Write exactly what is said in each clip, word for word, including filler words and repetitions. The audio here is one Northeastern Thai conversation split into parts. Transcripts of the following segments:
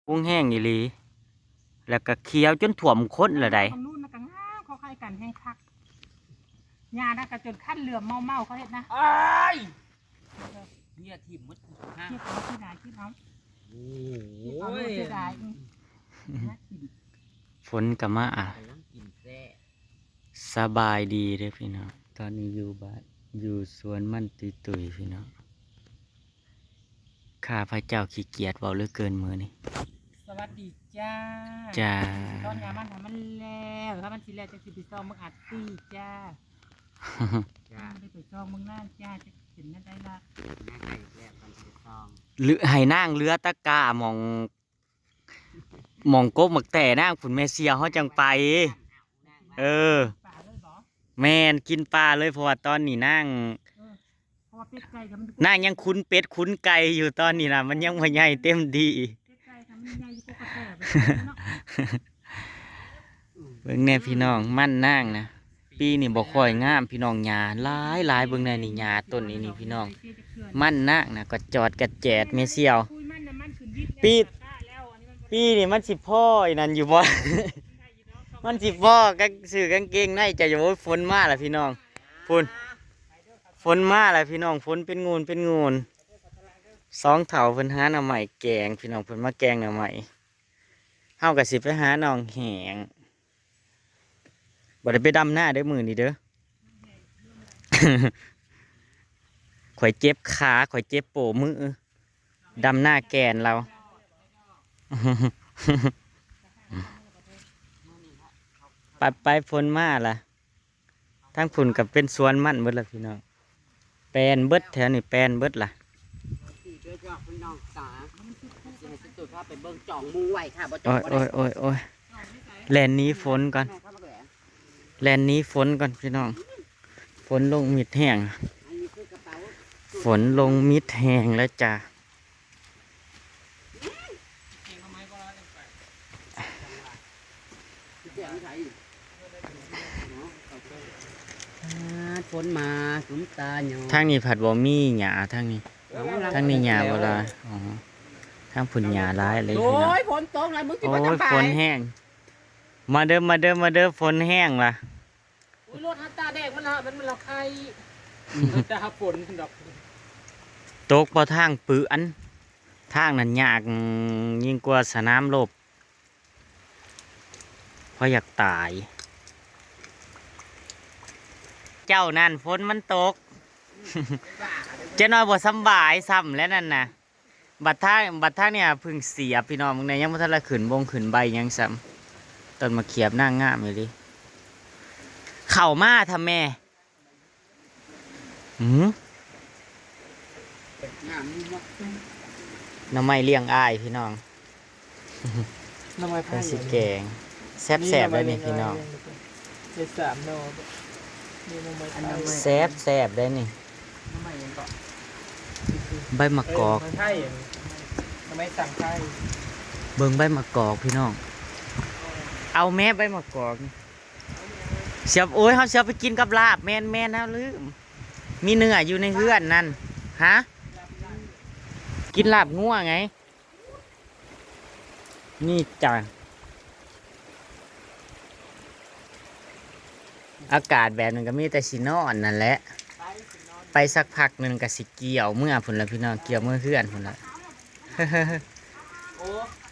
กุ้งแห้งอีหลี แล้วก็เขียวจนท่วมคนละได๋ บางรุ่นน่ะก็งาม เขาขายกันแฮงคัก หญ้าน่ะก็จนคันเหลืองเมาๆ เขาเฮ็ดนะ อ้าย เออ เมียถิ่มหมด เก็บเอาเสียดาย เก็บเอา โอ้ เก็บเอาโลด ย เสียดาย อืม น่ากิน ฝนก็มาอ่ะ กำลังกินแซ่บ สบายดีเด้อพี่น้อง ตอนนี้อยู่บ้าน อยู่สวนมันตุยๆ พี่น้อง ข้าพเจ้าขี้เกียจเว้าเหลือเกินมื้อนี้ สวัสดีจ้า จ้า ตอนยามมันให้มันแล้ว ถ้ามันสิแล้วจังสิไปซองเบิ่งอาร์ตี้จ้า จ้า ได้ไปซองเบิ่งนานจ้า จะเห็นนั่นได้ละ หรือให้นางเหลือตะกร้าหม่อง หม่องกกหมากแต้นางพุ้น แม่เสี่ยวเฮาจั่งไป เออ ปลาเลยบ่ แม่น กินปลาเลย เพราะว่าตอนนี้นาง เออ เพราะว่าเป็ดไก่ก็มัน นางยังขุนเป็ดขุนไก่อยู่ ตอนนี้น่ะ มันยังบ่ใหญ่เต็มที่ เป็ดไก่ก็มันใหญ่อยู่กกแตไปเนาะ เบิ่งแน่พี่น้อง มันนางนะ ปีนี้บ่ค่อยงามพี่น้อง หญ้าหลายๆ เบิ่งแน่นี่ หญ้าต้นนี้นี่พี่น้อง มันนางนะ กระจอดกระแจด แม่เสี่ยว ปี ปีนี้มันสิพออีนั่นอยู่บ่ มันสิพอกาง ซื้อกางเกงในจะอยู่ โอ้ย ฝนมาแล้วพี่น้อง พุ้น ฝนมาแล้วพี่น้อง ฝนเป็นงูนเป็นงูน สองเฒ่าเพิ่นหาหน่อไม้แกง พี่น้อง เพิ่นมาแกงหน่อไม้ เฮาก็สิไปหาหนองแห้ง บ่ได้ไปดำนาเด้อมื้อนี้เด้อ ข่อยเจ็บขา ข่อยเจ็บโป้มือ ดำนาแกนเรา ไปไป ฝนมาล่ะ ทางพุ้นก็เป็นสวนมันเบิดล่ะพี่น้อง แปนเบิดแถวนี้ แปนเบิดล่ะ พี่น้องจ๋า สิให้สุดๆ พาไปเบิ่งจองหมู่ไว้ค่ะ บ่จอง โอ้ย บ่ได้ โอ้ย โอ้ย โอ้ย แล่นหนีฝนก่อน แม่เข้ามาแหละ แล่นหนีฝนก่อนพี่น้อง ฝนลงมิดแฮง อันนี้คือกระเป๋า ฝนลงมิดแฮงแล้วจ้า อ่า ฝนมาสุมตาหยอ ทางนี้ผัดบ่มีหญ้า ทางนี้ เอาละ ทางนี้หญ้าบ่หลาย อ๋อ ทางพุ้นหญ้าหลายเลย โอ้ย พี่น้อง ฝนตกแล้ว มึงสิ โอ้ บ่ ย สบาย ฝนแฮง มาเด้อ มาเด้อ มาเด้อ ฝนแฮงล่ะ อุ้ย รถฮัตตาแดงมันละ มัน มันละไข่ อืม ตาฝนดอก ตกเพราะทางปื้น ทางนั้นยากยิ่งกว่าสนามรบ เพราะอยากตาย เจ้านั่นฝนมันตก เจ้าน้อยบ่สำบายซ้ำแล้วนั่นน่ะ บัดทาง บัดทางเนี่ยเพิ่งเสียพี่น้อง มึงเนี่ยยังบ่ทันละขึ้นบงขึ้นใบหยังซ้ำ ต้นมะเขียบนางงามอยู่ดิ เข้ามาทำแม่ หืม งามอยู่เนาะ หน่อไม้เลี้ยงอ้ายพี่น้อง หน่อไม้ไผ่ เพิ่นสิแกง แซ่บๆ เลยนี่พี่น้อง ได้สามหน่อ มีหน่อไม้ไผ่ แซ่บๆ เลยนี่ หน่อไม้หยังเกาะ ใบมะกอก เอ้ย หน่อไม้ไผ่ หน่อไม้สังไผ่ เบิ่งใบมะกอกพี่น้อง เอาแม่ใบมะกอก เสียบ โอ้ย เฮาเสียบไปกินกับลาบ แม่นๆ เฮาลืม มีเนื้ออยู่ในเฮือนนั่น ฮะ กินลาบงัวไง นี่จ้ะ อากาศแบบนั้นก็มีแต่สินอนนั่นแหละ ไปสักพักหนึ่งก็สิเกี่ยวเมือพุ้นละพี่น้อง เกี่ยวเมือเฮือนพุ้นละ โอ้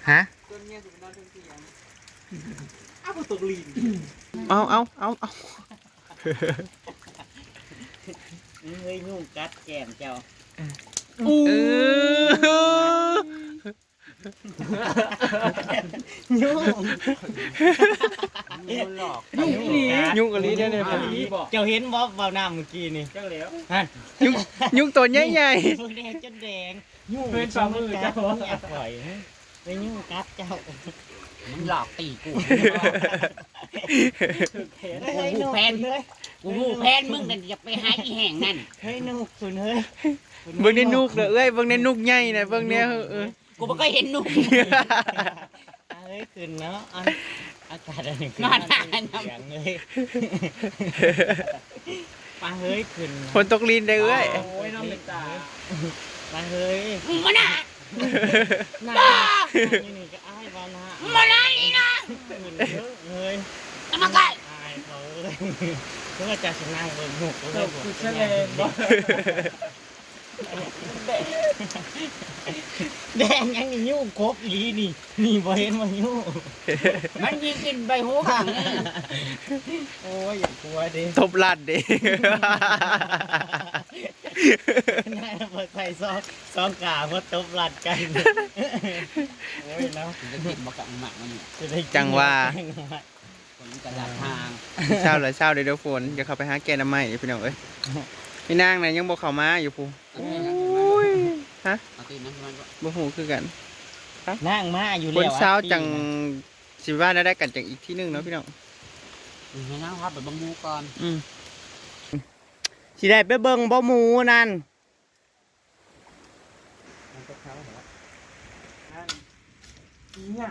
ฮะ จนเมียสิไปนอนเทิงเตียง อ้าว ตกลีน เอา เอา เอา เอา เฮ้ย ยุงกัดแก้มเจ้า เออ อู้ เออ ยุง ยุงหลอก ยุงอีหลี ยุงอีหลีเด้อเนี่ย เจ้าเห็นบ่ เว้าน้ำเมื่อกี้นี่ เจ้าแล้ว ฮะ ยุง ยุงตัวใหญ่ๆ เพิ่นแดงจนแดง ยุง เพิ่นฝ่ามือเจ้า กัดเมียข่อย ไปยุงกัดเจ้า มันหลอกตีกู เฮ้ย กูฮู้แผน เฮ้ย กูฮู้แผนมึงนั่น อย่าไปหาอีแห่งนั่น เฮ้ย นุกสุน เฮ้ย เบิ่งในนุกเด้อเอ้ย เบิ่งในนุกใหญ่นะ เบิ่งแน่ เออ กูบ่เคยเห็นนุก เฮ้ย ขึ้นเนาะ อ่ะ อากาศอันนี้ นอนหน้า เสียงเลย ปลาเฮ้ย ขึ้น ฝนตกลีนเด้อเอ้ย โอ้ย น้องเป็นตา ปลาเฮ้ย มึงมาน่ะ นั่งนั่งอยู่นี่ก็อายว่านะ มานั่งนี่นะ อื่นเยอะเลย จะมาใกล้ อายเขาเลย เพื่อจะสินั่งเบิ่งหกเลย เจ้าคือแสดงบ่ แดงยังนี่ยุ่งครบอีหลีนี่ นี่บ่เห็นมันยุ่ง มันยิงกินใบหูข้างนี่ โอ้ย อย่ากลัวดิ ตบลัดเด้ นั่นน่ะบ่ใส่ซอง ซองกาบ่ตบลัดกัน โอ้ยเนาะ สิได้กินบ่กับหมากมันนี่ จะได้กิน จังว่า ฝนกระดาษทาง เช้าเลยเช้าเด้อฝน เดี๋ยวเขาไปหาแกงหน่อไม้เด้อพี่น้องเอ้ย พี่นางน่ะยังบ่เข้ามาอยู่พู้น อันนี้ยัง โอ้ย ฮะ เอาตีนนั่งมันก็ บ่ฮู้คือกัน นางมาอยู่แล้ว คนเช้าจัง สิว่าได้กันจังอีกที่หนึ่งเนาะพี่น้อง อืม ให้นางพาไปเบิ่งหมูก่อน อืม สิได้ไปเบิ่งบ่หมูนั่น มันจะเข้าเหรอ นั่น เนี่ย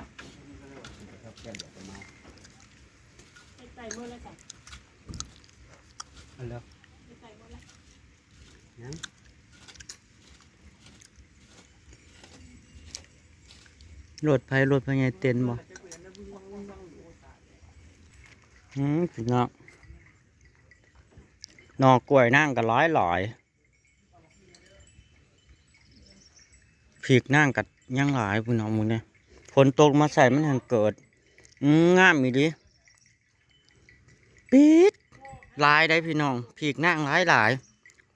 เฮ็ดไปหมดแล้วจ้ะ อันแล้ว เฮ็ดไปหมดแล้ว ยัง รถไผรถพ่อใหญ่เต็นบ่ อืม พี่น้อง หน่อกล้วยนางก็หลายหลาย พริกนางก็ยังหลายพี่น้อง มื้อนี้ฝนตกมาใส่มันหั้นเกิด อืม งามอีหลี ปี๊ด หลายได้พี่น้อง พริกนางหลายหลาย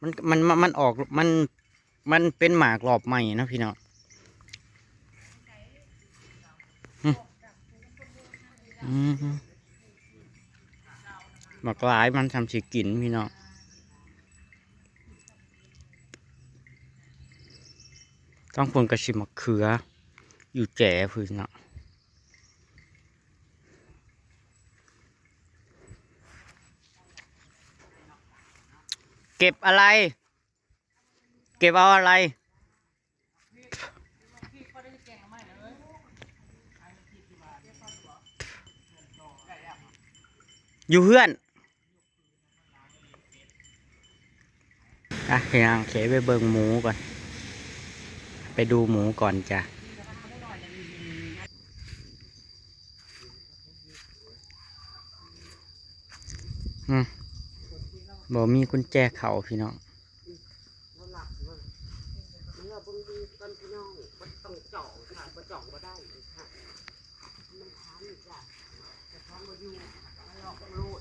มัน มัน มัน มันออก มัน มันเป็นหมากรอบใหม่นะพี่น้อง อืม อืม หมากหลายมันทำสิกินพี่น้อง ต้องพูนกระสิมะเขือ อยู่แจ๋พื้นเนาะ เก็บอะไร เก็บเอาอะไร อยู่เฮือน อ่ะ พี่น้อง เคไปเบิ่งหมูก่อน ไปดูหมูก่อนจ้ะ อืม บ่มีกุญแจเข้าพี่น้อง เราหลับเว้ย มันเราเบิ่งดูกันพี่น้อง บ่ต้องจ่องค่ะ บ่จ่องบ่ได้ค่ะ มันค้างอยู่จ้ะ แต่ค้างบ่อยู่ มันลอกต้องรูด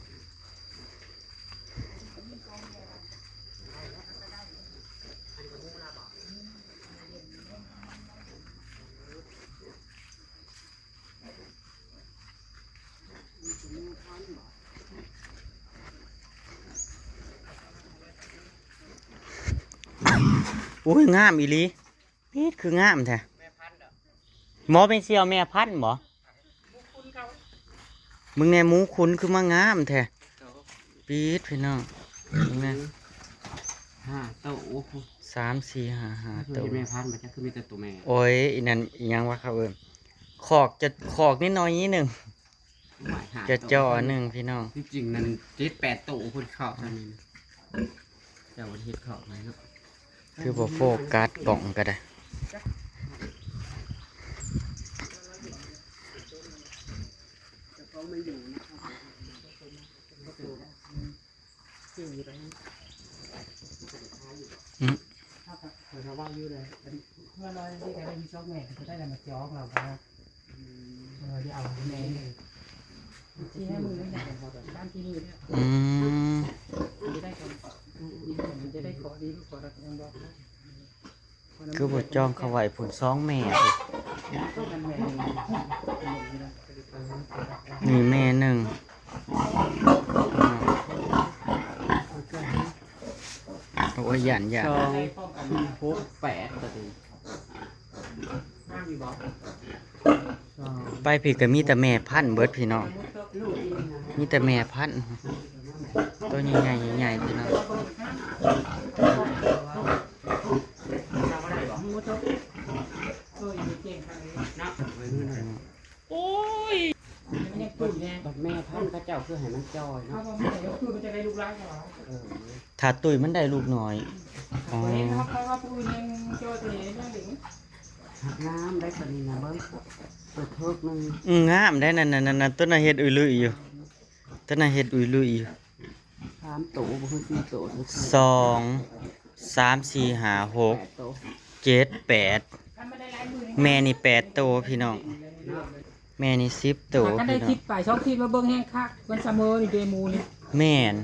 อันนี้ก็รู้แล้วบอก อุ้ย งามอีหลี ปี๊ด คืองามแท้ แม่พันธุ์เหรอ หมอเป็นเสี่ยวแม่พันธุ์บ่ มึงแน่ หมูคุณคือมางามแท้ ปี๊ด พี่น้อง มึงแน่ ห้าโต โอ้โห สาม สี่ ห้า ห้า โต แม่พันธุ์มาจากคือมีแต่ตัวแม่ โอ้ย อีนั่นอีหยังวะเขาเอิ้น คอกจะ คอกนิดหน่อยนิดหนึ่ง หมายหา จะ โต จ่อหนึ่งพี่น้อง จริงๆนั่นเจ็ดแปดโตคนเข้าเท่านี้นะ แต่วันเฮ็ดเข้าไหมเนาะ คือบ่โฟกัสกล้องก็ได้ แต่เขาไม่อยู่นะครับ สี่ไป อืม เท่ากับเผื่อเราว่าอยู่เลย อันนี้เพื่อนเราที่แกได้มีซอกแม่ก็ได้มาจองเราครับ อืม เออ เดี๋ยวเอาแม่เลย ที่ให้มือเนี่ย บ้านที่นี่เนี่ย อืม มันจะได้ของ มันจะได้ของดีกว่าเรายังบอกนะ คือบ่จองเขาไว้พุ่นสองแม่พุ่น นี่แม่หนึ่ง โอ้ย ย่าน ย่าน สอง สี่ หก แปด ตัวนี้ ไปพี้ก็มีแต่แม่พันธุ์เบิดพี่น้อง มีแต่แม่พันธุ์ ตัวใหญ่ๆ ใหญ่ๆ พี่น้อง โอ้ย มันยังตุ่นไง บัดแม่พันธุ์เขาเจ้าคือให้มันจ่อย เขา เนาะ บอกไม่ใส่ยกตู้มันจะได้ลูกหลานเขา เออ ถ้าตุ้ยมันได้ลูกน้อย อ๋อ เห็นเขาเขาว่าผู้อื่นยังจ่อยแต่ยังเด็ก งามได้ปานนี้นะเบิ่ง เปิดเทิกหนึ่ง อืม งามได้นั่นนั่นนั่นนั่น ต้นน่ะเฮ็ดอุยลุยอยู่ ต้นน่ะเฮ็ดอุยลุยอยู่ สามโตบ่คือสี่โต สอง สาม สี่ ห้า หก แปดโต เจ็ด แปด แม่นี่แปดโตพี่น้อง แม่นี่สิบโต หากันได้ พี่น้อง ทิศไปสองทิศมาเบิ่งแห้งคัก มันเสมอนี่เดหมูนี่ แม่น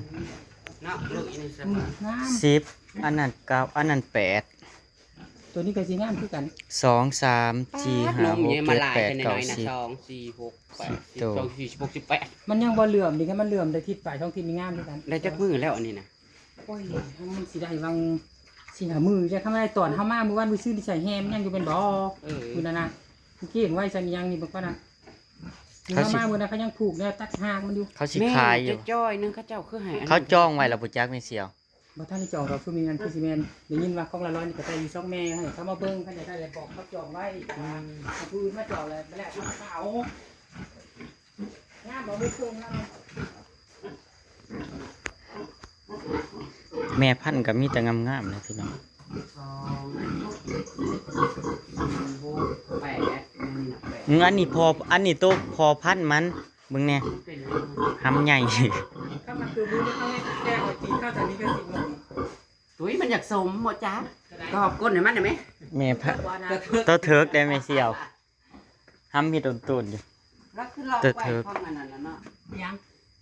เนาะ ลูกอีนี่เสมอ อืม งาม สิบ อันนั้นเก้า อันนั้นแปด ตัวนี้ก็สิงามคือกัน สอง สาม สี่ ห้า หก เจ็ด แปด เก้า สิบ สอง สี่ หก แปด สิบ สิบ โต สอง สี่ สิบ หก สิบ แปด มันยังบ่เหลื่อมนี่ คันมันเหลื่อมได้ทิศไปสองทิศนี่งามคือกัน ได้จักมื้อแล้วอันนี้นะ โอ้ย มันสิได้วังสี่ห้ามื้อ จะทำอะไรตอนเฮามามื้อวานมื้อซื่นนี่ใส่แฮมยังอยู่เป็นบ่ เออ มื้อนั้นนะ มันเก่งไว้ซั่นยังนี่เบิ่งก่อนนะ เขาสิ เฮามามื้อนั้นเขายังผูกแนวตัดหางมันอยู่ เขาสิขายอยู่ แม่นจ้อยๆ นึงเขาเจ้าคือให้อันนั้น เขาจองไว้แล้วบ่จักแม่เสี่ยว บ่ทันได้จองดอก ซุมนี้นั่นคือสิแม่น ได้ยินว่าของละร้อยนี่ก็ได้อยู่สองแม่ ให้เขามาเบิ่ง คันอยากได้ก็บอกเขาจองไว้ แต่ว่า อืม ผู้อื่นมาจองแล้ว ไปแล้วเขาก็เอา งามบ่ มีเครื่องงาม แม่พันธุ์ก็มีแต่งามๆ นะพี่น้อง สอง สี่ หก แปด อันนี้นะ แปด อืม อันนี้พ่อ อันนี้โตพ่อพันธุ์มัน เบิ่งแน่ หำใหญ่ ข้าวมันคือมื้อนี้เขาให้แจ้งว่ากินข้าวแต่นี้ก็สิบโมง ตุ้ยมันอยากสมบ่จ๊ะ ก็ขอบคุณให้มันได้ไหม แม่พะ ตัวเถิกได้แม่เสี่ยว หำมีต้นๆ อยู่ แล้วคือล็อกไว้ ตัวเถิก ของอันนั้นน่ะเนาะ ยัง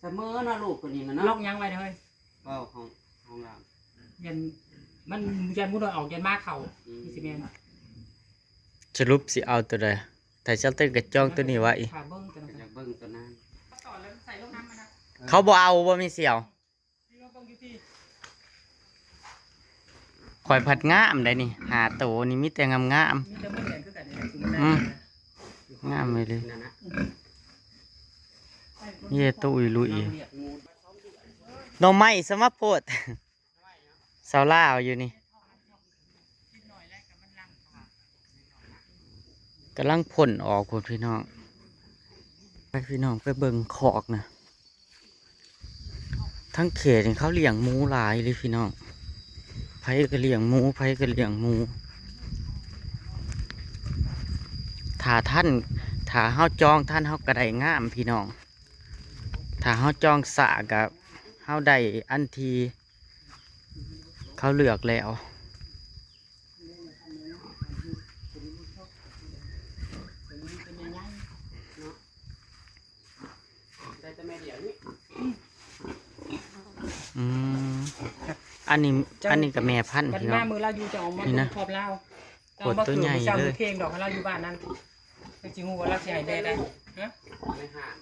เสมอเนาะ ลูกคนนี้น่ะเนาะ ล็อกยังไว้เด้อเฮ้ย ก็ของ ของเรา ยัน มันยันมุดออก ยันมาเข้า อืม นี่สิแม่น สรุปสิเอาตัวใด แต่เจ้าเต้นกระจ้องตัวนี้ไว้ ถ้าเบิ่งตัวนั้น อยากเบิ่งตัวนั้น เขาบ่เอาบ่แม่เสี่ยว ข่อยผัดงามได้นี่ หาโตนี่มีแต่งามๆ มีแต่มื้อแดงคือกันนี่แหละ อืม งามเลยเด้ นั่นนะ นี่โตอุยลุย หน่อไม้สมาโพด สาวลาวอยู่นี่ กำลังพ่นออกพุ้นพี่น้อง ไปพี่น้องไปเบิ่งคอกนะ ทั้งเขตนี่เขาเลี้ยงหมูหลายเลยพี่น้อง ไผก็เลี้ยงหมู ไผก็เลี้ยงหมู ถ้าทัน ถ้าเฮาจองทันเฮาก็ได้งามพี่น้อง ถ้าเฮาจองช้าก็เฮาได้อันที่เขาเลือกแล้ว ได้แต่แม่เดียวนี่ อืม อันนี้ อันนี้ก็แม่พันธุ์ บัด พี่น้อง มามื้อลาวอยู่จะเอามา นี่นะ ครอบลาว โคตรตัวใหญ่เลย เจ้ามาเกิดมื้อเช้ามื้อเที่ยงดอก ลาวอยู่บ้านนั่น จักสิฮู้ว่าลาวสิให้แม่ได้ ฮะ ไม่ห่าง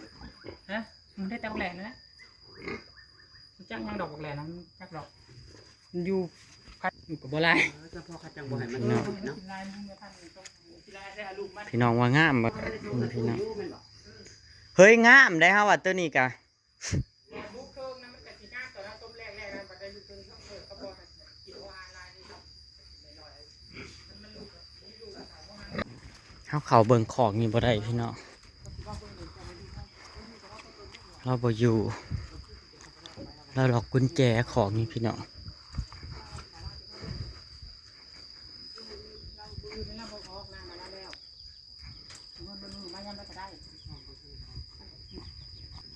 ฮะ มันได้แต่บักแหล่นั่นแหละ จักยังดอกบักแหล่นะ จักดอก มันอยู่พัดอยู่กับบ่หลาย เออ เฉพาะเขาจังบ่ให้มัน พี่น้อง เนาะ พี่น้องว่างามบ่ พี่น้อง เฮ้ย งามได้เฮาว่าตัวนี้กะ เฮาเข้าเบิ่งคอกนี่บ่ได้พี่น้อง ลาวบ่อยู่ ลาวล็อกกุญแจคอกนี่พี่น้อง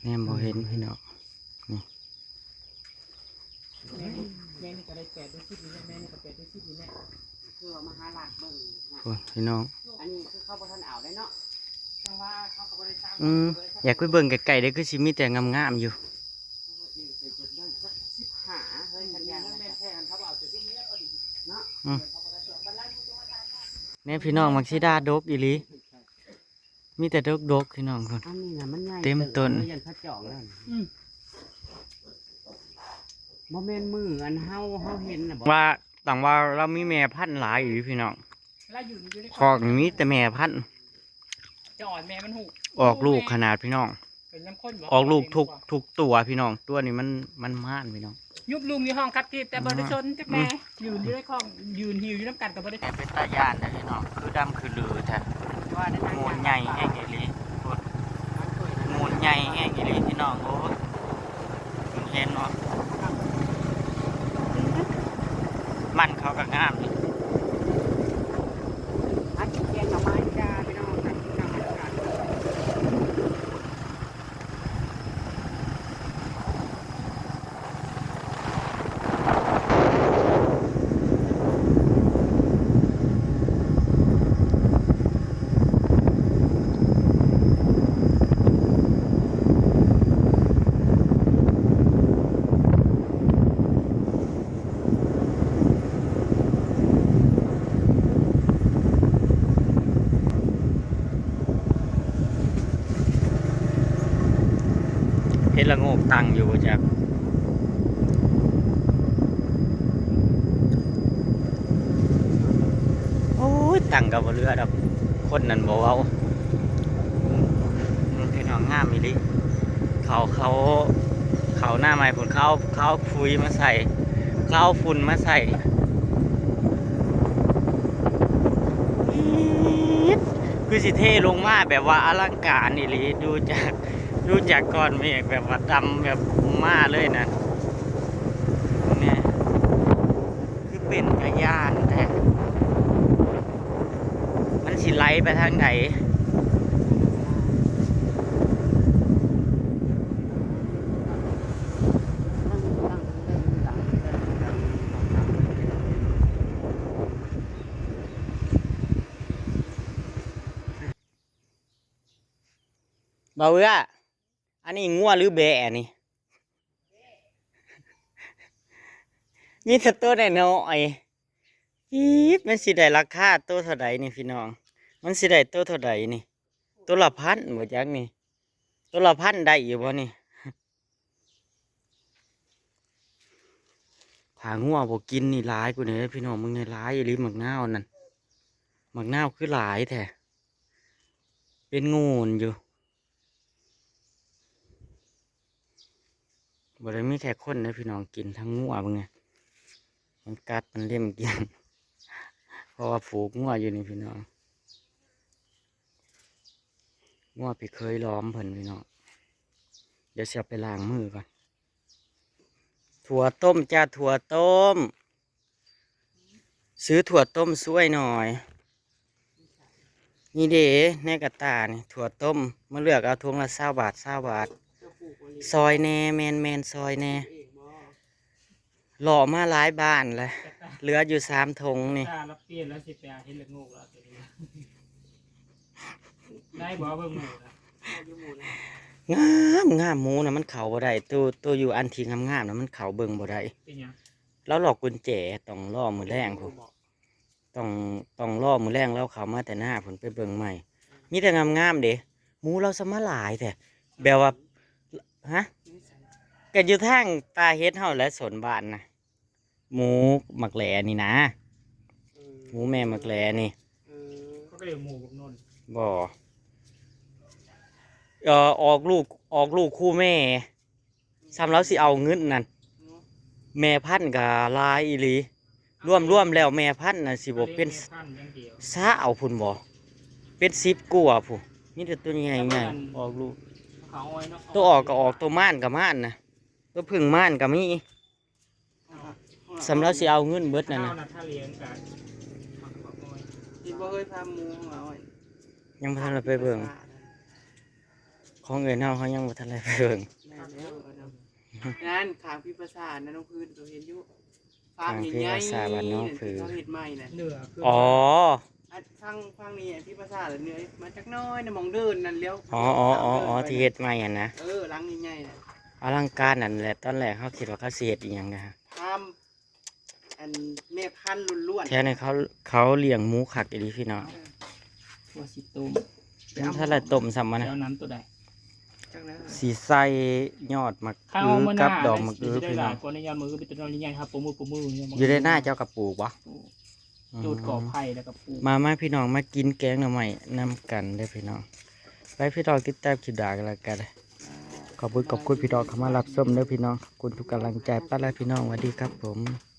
แนมบ่เห็นพี่น้อง นี่ แม่นี่ก็ได้แปดได้สิบนี่แหละ แม่นี่ก็แปดได้สิบนี่แหละ คือว่ามาหาหลักเบิ่ง โอ้ยพี่น้อง อันนี้คือเขาบ่ทันเอาได้เนาะ จังว่าเขาก็บ่ได้สร้าง อืม อยากไปเบิ่งใกล้ๆเด้อ คือสิมีแต่งามๆอยู่ เออ เออ เออ เออ ได้สักสิบห้า เฮ้ย คันยางนะ แม่นแท้ คันเขาบ่เอาแต่ซุมนี้แล้วก็ดี เนาะ อืม เนี่ยพี่น้อง มักซิดาดกอีหลี มีแต่ดกๆพี่น้อง อันนี้น่ะมันใหญ่ เต็มต้น เติบ ยันเขาจองแล้ว อืม บ่แม่นมืออันเฮา เฮาเห็นน่ะบ่ ว่าต่างว่าลาวมีแม่พันธุ์หลายอยู่พี่น้อง ลาวยืนอยู่ใน คอกนี่มีแต่แม่พันธุ์ จะอ่อนแม่มันหู ออกลูกขนาดพี่น้อง เป็นน้ำข้นบ่ ออกลูกทุก ทุกตัวพี่น้อง ตัวนี้มัน มันม่านพี่น้อง ยุบลุมอยู่ห้องคัดทีบแต่บ่ได้ชนจักแม่ อืม ยืนอยู่ในคอก ยืนหิวอยู่นำกันก็บ่ได้ เป็นตาย่านนะพี่น้อง คือดำคือลือแท้ ว่าได้ มูลใหญ่แฮงอีหลี มูลใหญ่แฮงอีหลีพี่น้อง โอ้ย เห็นเนาะ มันเขาก็งามนี่ อันนี้แกงหน่อ เฮ็ดละโงกตั้งอยู่บ่จัก โอ้ย ตั้งก็บ่เหลือดอก คนนั่นบ่เว้า นี่พี่น้อง งามอีหลี เขา เขา เขาหน้าไม้พุ้น เขา เขาเอาปุ๋ยมาใส่ เขาเอาฝุ่นมาใส่ อี๊ด คือสิเทลงมาแบบว่าอลังการอีหลี ดูจาก ดูจากก้อนเมฆแบบว่าดำแบบมาเลยนะ เนี่ย คือเป็นตาย้านแท้ มันสิไหลไปทางใด บ่าวเอื้อ อันนี้งัวหรือแบะนี่ มีแต่ตัวน้อยๆ อี๊ด มันสิได้ราคาตัวเท่าใดนี่พี่น้อง มันสิได้ตัวเท่าใดนี่ ตัวละพันบ่จักนี่ ตัวละพันได้อยู่บ่นี่ ถ้างัวบ่กินนี่หลายกว่านี้เด้อพี่น้อง มึงนี่หลายอีหลี หมากนาวนั่น หมากนาวคือหลายแท้ เป็นโงนอยู่ บ่ได้มีแค่คนเด้อพี่น้อง กินทั้งงัว เบิ่งไง มันกัดมันเล็มกิน เพราะว่าผูกงัวอยู่นี่พี่น้อง งัวพี่เคยล้อมเพิ่นพี่น้อง เดี๋ยวสิเอาไปล้างมือก่อน ถั่วต้มจ้า ถั่วต้ม ซื้อถั่วต้มช่วยหน่อย นี่เด้ ในกระตานี่ ถั่วต้ม มาเลือกเอาถุงละซาวบาท ซาวบาท ซอยแหน่ แม่นๆ ซอยแหน่ เลาะมาหลายบ้านแล้ว เหลืออยู่สามถุงนี่ ตาละเปลี่ยนแล้วสิไปหาเห็ดละโงกแล้วตัวนี้ ได้บ่เบิ่งหมูนะ งามงาม หมูน่ะมันเข้าบ่ได้ ตัว ตัวอยู่อันที่งามๆน่ะมันเข้าเบิ่งบ่ได้ เป็นหยัง แล้วล็อกกุญแจ ต้องรอมื้อแลงพุ้น ต้อง ต้องรอมื้อแลงลาวเข้ามาแต่นาพุ้น ไปเบิ่งใหม่ มีแต่งามๆเด้ หมูลาวสมาหลายแท้ แบบว่า ฮะ ก็อยู่ทางป่าเห็ดเฮาแหละ สวนบ้านนะ หมูหมากแหลนี่นะ เออ หมูแม่หมากแหลนี่ เออ เขาก็เรียกหมูบักนนท์ บ่ เอ่อ ออกลูก ออกลูกคู่แม่ ส่ำลาวสิเอาเงินนั่น เนาะ แม่พันธุ์ก็หลายอีหลี รวมๆแล้วแม่พันธุ์น่ะสิบ่เป็น แม่พันธุ์อย่างเดียว ซาวพุ้นบ่ เป็นสิบกว่าพุ้น มีแต่ตัวใหญ่ๆ ออกลูก เขาอ้อยเนาะ ตัวออกก็ออก ตัวม่านก็ม่านนะ ตัวผึ้งม่านก็มี ส่ำลาวสิเอาเงินเบิดนั่นนะ ข้าวนะ ถ้าเลี้ยงกัน มันก็อ้อย ที่บ่เคยพาหมูมาอ้อย ยังบ่ทันได้ไปเบิ่ง ของเอื้อยเฮา เฮายังบ่ทันได้ไปเบิ่ง แม่นแล้ว นั่น ข้างพิมพ์ภาษานั่น น้องพื้นก็เห็นอยู่ ฟาร์ม ข้างพิมพ์ ใหญ่ๆ ภาษาบ้านน้องพื้น ที่เขาเฮ็ดใหม่น่ะ เหนือคือ อ๋อ อัน ฟัง ฟังนี่ พิมพ์ภาษาเหนือมาจักหน้อยนะ หม่องเดินนั่นแล้ว อ๋อ อ๋อ อ๋อ อ๋อ เดินไป ที่เฮ็ดใหม่หั่นนะ เออ หลังใหญ่ๆน่ะ อลังการนั่นแหละ ตอนแรกเฮาคิดว่าเขาสิเฮ็ดอีหยังนะ ฟาร์ม อันแม่พันธุ์ล้วนๆ แถวนี้เขา เขาเลี้ยงหมูคักอีหลีพี่น้อง เออ ว่าสิต้ม มันถ้าละต้มซ้ำมันนะ แล้วน้ำตัวใด จังนั้น สิใส่ยอดหมาก ข้าว อื้อ มื้อหน้า กับดอกหมากอื้อ สิได้ พี่น้อง หลายกว่าในยามมื้อเป็นต้นใหญ่ครับ ปมมือ ปมมือเนี่ย อยู่ในหน้าเจ้าก็ปลูกบ่ ปลูก อืม จูดกอไผ่แล้วก็ปลูก มา มาพี่น้อง มากินแกงหน่อไม้นำกันเด้อพี่น้อง ไปพี่น้อง ติดตามคลิปหน้ากันแล้วกัน ขอบคุณ ขอบคุณพี่น้องเข้ามารับชมเด้อพี่น้อง ขอบคุณทุกกำลังใจ ไปแล้วพี่น้อง สวัสดีครับผม